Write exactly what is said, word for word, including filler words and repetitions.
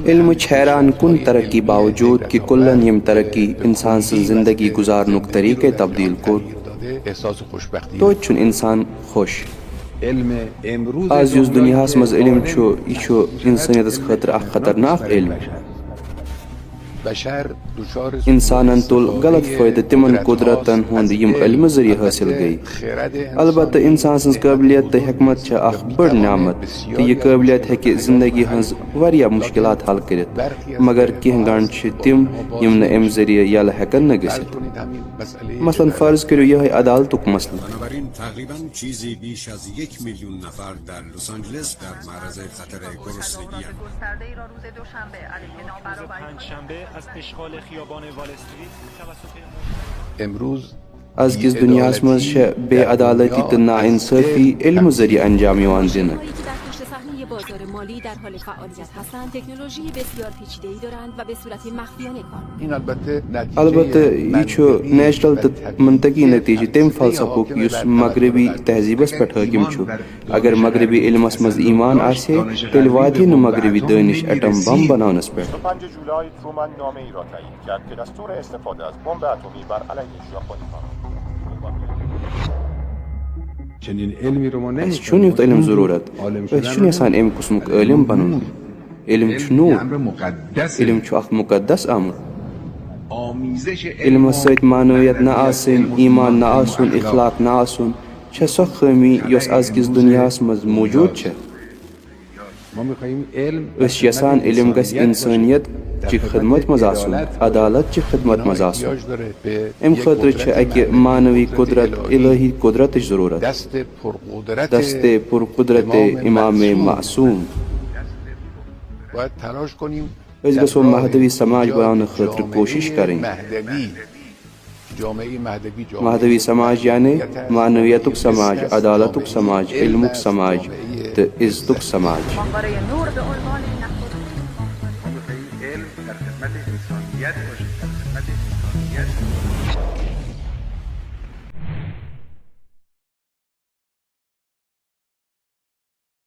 علمٕچ حیران کُن ترقی باوجود کہِ کُلن یِم ترقی انسان سٕنٛز زندگی گُزارنُک طریقے تبدیل کوٚر، توتہِ چھُنہٕ انسان خۄش۔ آز یُس دُنیاہس منٛز علم چھُ، یہِ چھُ انسٲنیتس خٲطرٕ اکھ خطرناک علم۔ انسانن تُل غلط فٲیدٕ تِمن قدرتن ہُنٛد یِم علمہٕ ذٔریعہٕ حٲصِل گٔے۔ البتہ انسان سٕنٛز قٲبلیت تہٕ حکمت چھےٚ اکھ بٔڑ نعمت، تہٕ یہِ قٲبلیت ہیٚکہِ زندگی ہٕنٛز واریاہ مشکلات حل کٔرِتھ، مگر کینٛہہ گنٛڈ چھِ تِم یِم نہٕ امہِ ذٔریعہٕ یلہٕ ہٮ۪کن نہٕ گٔژھِتھ۔ مثلاً فرض کٔرِو یِہوٚے عدالتُک مسلہٕ۔ بنابراین تقریباً چیزی بیش از یک میلیون نفر در لس آنجلس در معرض خطر گرسنگی است. گسترده‌ای را روز دوشنبه علیه روز نابرابری پنجشنبه از اشغال خیابان وال استریت توسط امروز ازکِس دُنیاہس منٛز چھےٚ بے عدالتی تہٕ ناانصٲفی علمہٕ ذٔریعہٕ انجام یِوان دِنہٕ۔ هایی که در پشت صحنهٔ بازار مالی در حال فعالیت هستند، تکنولوژی بسیار پیچیده‌ای دارند و به صورت مخفیانه کار می‌کنند. البتہ یہِ چھُ نیچرل تہٕ منطقی نتیجہٕ تمہِ فلسفُک یُس مغربی تہذیبس پٮ۪ٹھ حٲکِم چھُ۔ اگر مغربی علمس منٛز ایمان آسہِ ہے، تیٚلہِ واتہِ ہے نہٕ مغربی دٲنِش ایٹم بم بناونس پٮ۪ٹھ۔ بیست و پنج جولای ترومن نامه‌ای را تایید کرد که دستور استفاده از بمب اتمی بر علیه ژاپنی را. چنین علمی رو ما اَسہِ چھُنہٕ یُتھ علم ضروٗرت۔ أسۍ چھِنہٕ یژھان اَمہِ قٕسمُک عٲلِم بنُن۔ علم چھُ نوٗر۔ علم چھُ اکھ مُقدس امر۔ علمس سۭتۍ معنویت نہ آسٕنۍ، ایمان نہ آسُن، اخلاق نہ آسُن، چھےٚ سۄ خٲمی یۄس ازکِس دُنیاہس منٛز موجود چھےٚ۔ أسۍ چھِ یژھان علم گژھِ انسانیت چہِ خدمت منٛز آسُن، عدالت چہِ خدمت منٛز آسُن۔ امہِ خٲطرٕ چھِ اکہِ معنوی قدرت، الہی قدرتٕچ ضرورت۔ دستِ پر قدرت امام معصوم۔ أسۍ گژھو مہدوی سماج بناونہٕ خٲطرٕ کوٗشِش کرٕنۍ۔ مہدوی سماج یعنی معنویتُک سماج، عدالتُک سماج، علمُک سماج تہٕ عزتُک سماج۔